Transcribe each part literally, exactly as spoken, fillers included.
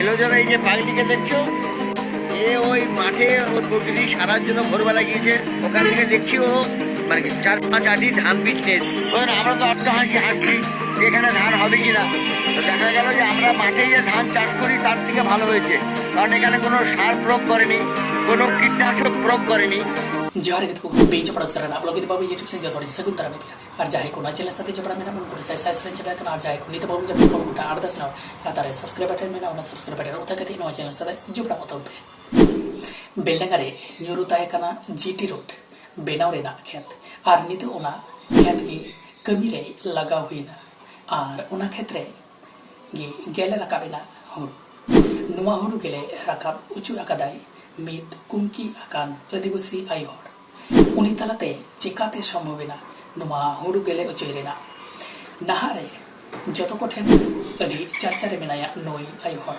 এলো যারা এই যে পাগলিকে দেখছো, এ ওই মাঠে ওর প্রকৃতি সারার জন্য ভোরবেলা গিয়েছে। ওখান থেকে দেখছি ও মানে কি চার পাঁচ আটি ধান বীজ নিয়ে এসেছে। ওর আমরা তো অট্টহাসি হাসছি যে এখানে ধান হবে কি না। তো দেখা গেল যে আমরা মাঠে যে ধান চাষ করি তার থেকে ভালো হয়েছে, কারণ এখানে কোনো সার প্রয়োগ করেনি, কোনো কীটনাশক প্রয়োগ করেনি। ᱡᱚᱦᱟᱨ ᱜᱮ ᱛᱟᱠᱚ, ᱵᱤᱪ ᱯᱨᱚᱰᱟᱠᱥᱚᱱ ᱨᱮᱱᱟᱜ ᱵᱞᱚᱜ ᱤᱫᱤ ᱵᱟᱵᱩ YouTube ᱥᱮᱱ ᱡᱚᱛᱚ ᱦᱚᱲ ᱥᱟᱹᱜᱩᱱ ᱫᱟᱨᱟᱢ ᱯᱮᱭᱟ᱾ ᱟᱨ ᱡᱟᱦᱟᱸᱭ ᱠᱚ ᱱᱚᱣᱟ ᱪᱮᱱᱮᱞ ᱥᱟᱛᱮ ᱡᱚᱯᱲᱟᱣ ᱢᱮᱱᱟᱜ ᱵᱚᱱᱟ, ᱩᱱᱠᱩ ᱴᱷᱮᱱ ᱥᱟᱭ ᱥᱟᱭ ᱥᱟᱨᱦᱟᱣ ᱪᱟᱞ ᱟᱠᱟᱱᱟ᱾ ᱟᱨ ᱡᱟᱦᱟᱸᱭ ᱠᱚ ᱱᱤᱛ ᱵᱟᱵᱚᱱ ᱡᱚᱯᱲᱟᱣ ᱠᱚᱣᱟ, ᱩᱱᱠᱩ ᱴᱷᱮᱱ ᱟᱨᱫᱟᱥ ᱱᱟᱣᱟ ᱞᱟᱛᱟᱨ ᱨᱮ ᱥᱟᱵᱥᱠᱨᱟᱭᱤᱵ ᱵᱟᱴᱚᱱ ᱢᱮᱱᱟᱜᱼᱟ, ᱚᱱᱟ ᱥᱟᱵᱥᱠᱨᱟᱭᱤᱵ ᱵᱟᱴᱚᱱ ᱨᱮ ᱚᱛᱟ ᱠᱟᱛᱮ ᱱᱚᱣᱟ ᱪᱮᱱᱮᱞ ᱥᱟᱞᱟᱜ ᱡᱚᱯᱲᱟᱣ ᱠᱚ ᱛᱟᱵᱚᱱ ᱯᱮ᱾ ᱵᱮᱞᱰᱟᱸᱜᱟ ᱨᱮ ᱧᱩᱨᱩ ᱛᱟᱦᱮᱸ ᱠᱟᱱᱟ ᱡᱤᱴᱤ ᱨᱳᱰ ᱵᱮᱱᱟᱣ ᱨᱮᱱᱟᱜ ᱠᱷᱮᱛ, ᱟᱨ ᱱᱤᱛᱚᱜ ᱚᱱᱟ ᱠᱷᱮᱛ ᱜᱮ ᱠᱟᱹᱢᱤ ᱨᱮ ᱞᱟᱜᱟᱣ ᱦᱩᱭᱱᱟ᱾ ᱟᱨ ᱚᱱᱟ ᱠᱷᱮᱛ ᱨᱮ ᱜᱮ ᱜᱮᱞᱮ ᱨᱟᱠᱟᱵ ᱮᱱᱟ ᱦᱩᱲᱩ᱾ ᱱᱚᱣᱟ ᱦᱩᱲᱩ ᱜᱮᱞᱮ ᱨᱟᱠᱟᱵ ᱚᱪᱚ ᱟᱠᱟᱫᱟᱭ ᱢᱤᱫ ᱠᱩᱝᱠᱤ ᱟᱠᱟᱱ ᱟᱹᱫᱤᱵᱟᱹᱥᱤ ᱟᱭᱳ ᱦᱚᱲ᱾ ᱩᱱᱤ ᱛᱟᱞᱟᱛᱮ ᱪᱮᱠᱟᱛᱮ ᱥᱚᱢᱵᱷᱚᱵ ᱮᱱᱟ ᱱᱚᱣᱟ ᱦᱩᱲᱩ ᱜᱮᱞᱮ ᱚᱪᱚᱭ ᱨᱮᱱᱟᱜ? ᱱᱟᱦᱟᱜ ᱨᱮ ᱡᱚᱛᱚ ᱠᱚᱴᱷᱮᱱ ᱟᱹᱰᱤ ᱪᱟᱨᱪᱟ ᱨᱮ ᱢᱮᱱᱟᱭᱟ ᱱᱩᱭ ᱟᱭᱳ ᱦᱚᱲ᱾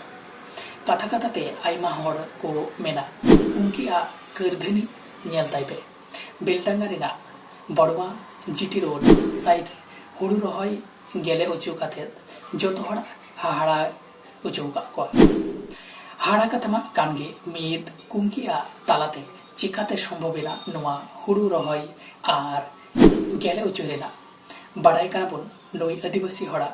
ᱠᱟᱛᱷᱟ ᱠᱟᱛᱷᱟ ᱛᱮ ᱟᱭᱢᱟ ᱦᱚᱲ ᱠᱚ ᱢᱮᱱᱟ, "ᱠᱩᱝᱠᱤ ᱟᱜ ᱠᱟᱹᱨᱫᱷᱟᱹᱱᱤ ᱧᱮᱞ ᱛᱟᱭ ᱯᱮ, ᱵᱮᱞᱰᱟᱸᱜᱟ ᱨᱮᱱᱟᱜ ᱵᱚᱲᱣᱟ ᱡᱤᱴᱤ ᱨᱳᱰ ᱥᱟᱭᱤᱰ ᱨᱮ ᱦᱩᱲᱩ ᱨᱚᱦᱚᱭ ᱜᱮᱞᱮ ᱚᱪᱚ ᱠᱟᱛᱮ ᱡᱚᱛᱚ ᱦᱚᱲ ᱦᱟᱦᱟᱲᱟ ᱚᱪᱚ ᱟᱠᱟᱫ ᱠᱚᱣᱟ᱾" ᱦᱟᱦᱟᱲᱟ ᱠᱟᱛᱷᱟ ᱢᱟ ᱠᱟᱱ ᱜᱮ, ᱢᱤᱫ ᱠᱩᱝᱠᱤ ᱟᱜ ᱛᱟᱞᱟᱛᱮ ᱪᱤᱠᱟᱛᱮ ᱥᱚᱢᱵᱷᱚᱵ ᱮᱱᱟ ᱱᱚᱣᱟ ᱦᱩᱲᱩ ᱨᱚᱦᱚᱭ ᱟᱨ ᱜᱮᱞᱮ ᱚᱪᱚ ᱨᱮᱱᱟᱜ? ᱵᱟᱰᱟᱭ ᱠᱟᱱᱟ ᱵᱚᱱ, ᱱᱩᱭ ᱟᱹᱫᱤᱵᱟᱹᱥᱤ ᱦᱚᱲᱟᱜ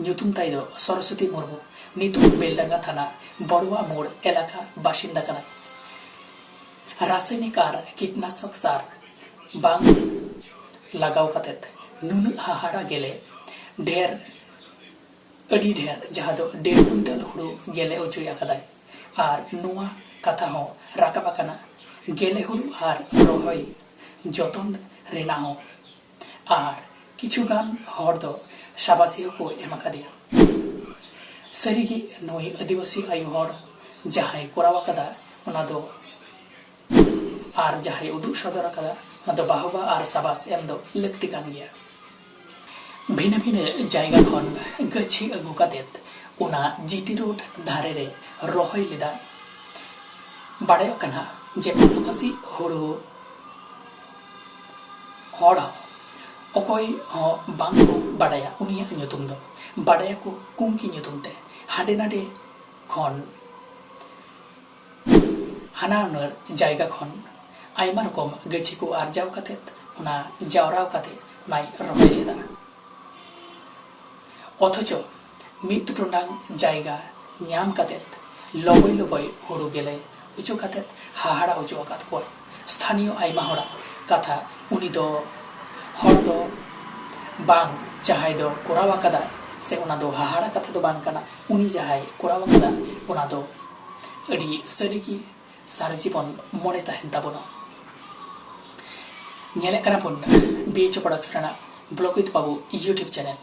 ᱧᱩᱛᱩᱢ ᱛᱟᱭ ᱫᱚ ᱥᱚᱨᱚᱥᱚᱛᱤ ᱢᱩᱨᱢᱩ, ᱱᱤᱛᱚᱜ ᱵᱮᱞᱰᱟᱸᱜᱟ ᱛᱷᱟᱱᱟ ᱵᱚᱲᱣᱟ ᱢᱳᱲ ᱮᱞᱟᱠᱟ ᱵᱟᱥᱤᱱᱫᱟ ᱠᱟᱱᱟᱭ᱾ ᱨᱟᱥᱟᱭᱱᱤᱠ ᱟᱨ ᱠᱤᱴᱱᱟᱥᱚᱠ ᱥᱟᱨ ᱵᱟᱝ ᱞᱟᱜᱟᱣ ᱠᱟᱛᱮ ᱱᱩᱱᱟᱹᱜ ᱦᱟᱦᱟᱲᱟ ᱜᱮᱞᱮ ᱰᱷᱮᱨ, ᱟᱹᱰᱤ ᱰᱷᱮᱨ, ᱡᱟᱦᱟᱸ ᱫᱚ ᱰᱮᱲ ᱠᱩᱭᱱᱴᱟᱞ ᱦᱩᱲᱩ ᱜᱮᱞᱮ ᱚᱪᱚᱭ ᱟᱠᱟᱫᱟᱭ᱾ ᱟᱨ ᱱᱚᱣᱟ ᱠᱟᱛᱷᱟ ᱦᱚᱸ ᱨᱟᱠᱟᱵ ᱟᱠᱟᱱᱟ, ᱜᱮᱞᱮ ᱦᱩᱲᱩ ᱟᱨ ᱨᱚᱦᱚᱭ ᱡᱚᱛᱚᱱ ᱨᱮᱱᱟᱜ ᱦᱚᱸ᱾ ᱟᱨ ᱠᱤᱪᱷᱩ ᱜᱟᱱ ᱦᱚᱲ ᱫᱚ ᱥᱟᱵᱟᱥᱤ ᱦᱚᱸᱠᱚ ᱮᱢ ᱟᱠᱟᱫᱮᱭᱟ᱾ ᱥᱟᱹᱨᱤᱜᱮ ᱱᱩᱭ ᱟᱹᱫᱤᱵᱟᱹᱥᱤ ᱟᱭᱳ ᱦᱚᱲ ᱡᱟᱦᱟᱸᱭ ᱠᱚᱨᱟᱣ ᱟᱠᱟᱫᱟ, ᱚᱱᱟ ᱫᱚ, ᱟᱨ ᱡᱟᱦᱟᱸᱭ ᱩᱫᱩᱜ ᱥᱚᱫᱚᱨ ᱟᱠᱟᱫᱟ, ᱚᱱᱟ ᱫᱚ ᱵᱟᱦᱚᱵᱟ ᱟᱨ ᱥᱟᱵᱟᱥ ᱮᱢ ᱫᱚ ᱞᱟᱹᱠᱛᱤ ᱠᱟᱱ ᱜᱮᱭᱟ᱾ ᱵᱷᱤᱱᱟᱹ ᱵᱷᱤᱱᱟᱹ ᱡᱟᱭᱜᱟ ᱠᱷᱚᱱ ᱜᱟᱹᱪᱷᱤ ᱟᱹᱜᱩ ᱠᱟᱛᱮ ᱚᱱᱟ ᱡᱤᱴᱤ ᱨᱳᱰ ᱫᱷᱟᱨᱮ ᱨᱮ ᱨᱚᱦᱚᱭ ᱞᱮᱫᱟ᱾ ᱵᱟᱲᱟᱭᱚᱜ ᱠᱟᱱᱟ ᱡᱮ ᱯᱟᱥᱟᱯᱟᱥᱤ ᱦᱩᱲᱩ ᱦᱚᱲ ᱦᱚᱸ ᱚᱠᱚᱭ ᱦᱚᱸ ᱵᱟᱝ ᱠᱚ ᱵᱟᱰᱟᱭᱟ ᱩᱱᱤᱭᱟᱜ ᱧᱩᱛᱩᱢ ᱫᱚ, ᱵᱟᱰᱟᱭᱟᱠᱚ ᱠᱩᱝᱠᱤ ᱧᱩᱛᱩᱢ ᱛᱮ᱾ ᱦᱟᱸᱰᱮ ᱱᱟᱰᱮ ᱠᱷᱚᱱ, ᱦᱟᱱᱟ ᱱᱩᱱᱟᱹᱨ ᱡᱟᱭᱜᱟ ᱠᱷᱚᱱ ᱟᱭᱢᱟ ᱨᱚᱠᱚᱢ ᱜᱟᱹᱪᱷᱤ ᱠᱚ ᱟᱨᱡᱟᱣ ᱠᱟᱛᱮᱫ, ᱚᱱᱟ ᱡᱟᱣᱨᱟᱣ ᱠᱟᱛᱮᱫ ᱚᱱᱟᱭ ᱨᱚᱦᱚᱭ ᱞᱮᱫᱟ᱾ ᱚᱛᱷᱚᱪᱚ ᱢᱤᱫ ᱴᱚᱸᱰᱟᱝ ᱡᱟᱭᱜᱟ ᱧᱟᱢ ᱠᱟᱛᱮᱫ ᱞᱚᱵᱚᱭ ᱞᱚᱵᱚᱭ ᱦᱩᱲᱩ ᱜᱮᱞᱮ ᱦᱚᱪᱚ ᱠᱟᱛᱮᱫ ᱦᱟᱦᱟᱲᱟ ᱦᱚᱪᱚ ᱟᱠᱟᱫ ᱠᱚᱣᱟᱭ ᱥᱛᱷᱟᱱᱤᱭᱚ ᱟᱭᱢᱟ ᱦᱚᱲᱟᱜ ᱠᱟᱛᱷᱟ᱾ ᱩᱱᱤ ᱫᱚ ᱦᱚᱲ ᱫᱚ ᱵᱟᱝ, ᱡᱟᱦᱟᱸᱭ ᱫᱚ ᱠᱚᱨᱟᱣ ᱟᱠᱟᱫᱟᱭ, ᱥᱮ ᱚᱱᱟ ᱫᱚ ᱦᱟᱦᱟᱲᱟ ᱠᱟᱛᱷᱟ ᱫᱚ ᱵᱟᱝ ᱠᱟᱱᱟ, ᱩᱱᱤ ᱡᱟᱦᱟᱸᱭ ᱠᱚᱨᱟᱣ ᱟᱠᱟᱫᱟ, ᱚᱱᱟ ᱫᱚ ᱟᱹᱰᱤ ᱥᱟᱹᱨᱤᱜᱮ ᱥᱟᱨᱟ ᱡᱤᱵᱚᱱ ᱢᱚᱱᱮ ᱛᱟᱦᱮᱱ ᱛᱟᱵᱚᱱᱟ᱾ ᱧᱮᱞᱮᱫ ᱠᱟᱱᱟ ᱵᱚᱱ ᱵᱤ ᱮᱭᱤᱪ ᱳ Products ᱨᱮᱱᱟᱜ Vlog with ᱵᱟᱹᱵᱩ YouTube channel᱾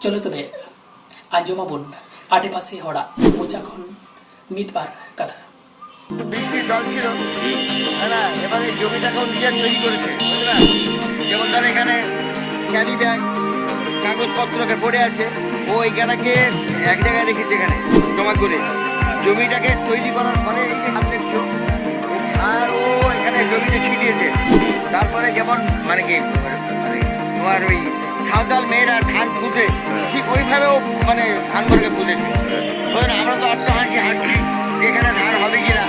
ᱪᱚᱞᱚ ᱛᱚᱵᱮ ᱟᱸᱡᱚᱢᱟᱵᱚᱱ ᱟᱰᱮᱯᱟᱥᱮ ᱦᱚᱲᱟᱜ ᱢᱚᱪᱟ ᱠᱷᱚᱱ ᱢᱤᱫ ᱵᱟᱨ ᱠᱟᱛᱷᱟ᱾ বৃষ্টির জল ছিল, তাই না? এবারে জমিটাকেও নিজে তৈরি করেছে, বুঝলে? যেমন ধরো এখানে ক্যারি ব্যাগ, কাগজপত্র পড়ে আছে, ও এখানকে এক জায়গায় রেখেছে, এখানে জমা করে। জমিটাকে তৈরি করার পরে এই যে সামনে জমি, আর ও এখানে জমিতে ছিটিয়েছে। তারপরে যেমন মানে কি, মানে তোমার ওই সাঁওতাল মেয়েরা ধান পুঁতে, ঠিক ওইভাবেও মানে ধান করে পুঁতেছে। ওই আমরা তো অট্টহাসি হাসছি যে এখানে ধান হবে কিনা।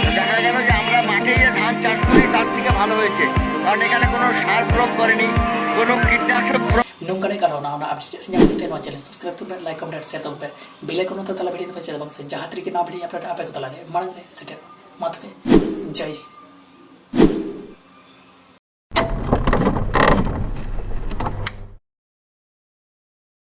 তো দেখা গেল যে আমরা মাঠে যে ধান চাষ করি, তার থেকে ভালো হয়েছে, কারণ এখানে কোনো সার প্রয়োগ করেনি, কোনো কীটনাশক প্রয়োগ ᱱᱚᱝᱠᱟᱱᱟᱜ ᱟᱨᱦᱚᱸ ᱱᱟᱣᱟ ᱱᱟᱣᱟ update ᱧᱟᱢ ᱞᱟᱹᱜᱤᱫ ᱛᱮ ᱱᱚᱣᱟ channel subscribe ᱛᱟᱵᱚᱱ ᱯᱮ, like, comment, share ᱛᱟᱵᱚᱱ ᱯᱮ, bell icon ᱦᱚᱸ ᱛᱟᱞᱟ ᱵᱷᱤᱰᱤᱭᱳ ᱫᱚᱯᱮ ᱪᱮᱫ ᱵᱟᱝ ᱥᱮ ᱡᱟᱦᱟᱸ ᱛᱤᱨᱮᱜᱮ ᱱᱟᱣᱟ ᱵᱷᱤᱰᱤᱭᱳ update ᱟᱯᱮ ᱠᱚ ᱛᱟᱞᱟᱨᱮ ᱢᱟᱲᱟᱝ ᱨᱮ ᱥᱮᱴᱮᱨ᱾ ᱢᱟ ᱛᱚᱵᱮ, ᱡᱟᱭ ᱦᱤᱱᱫ᱾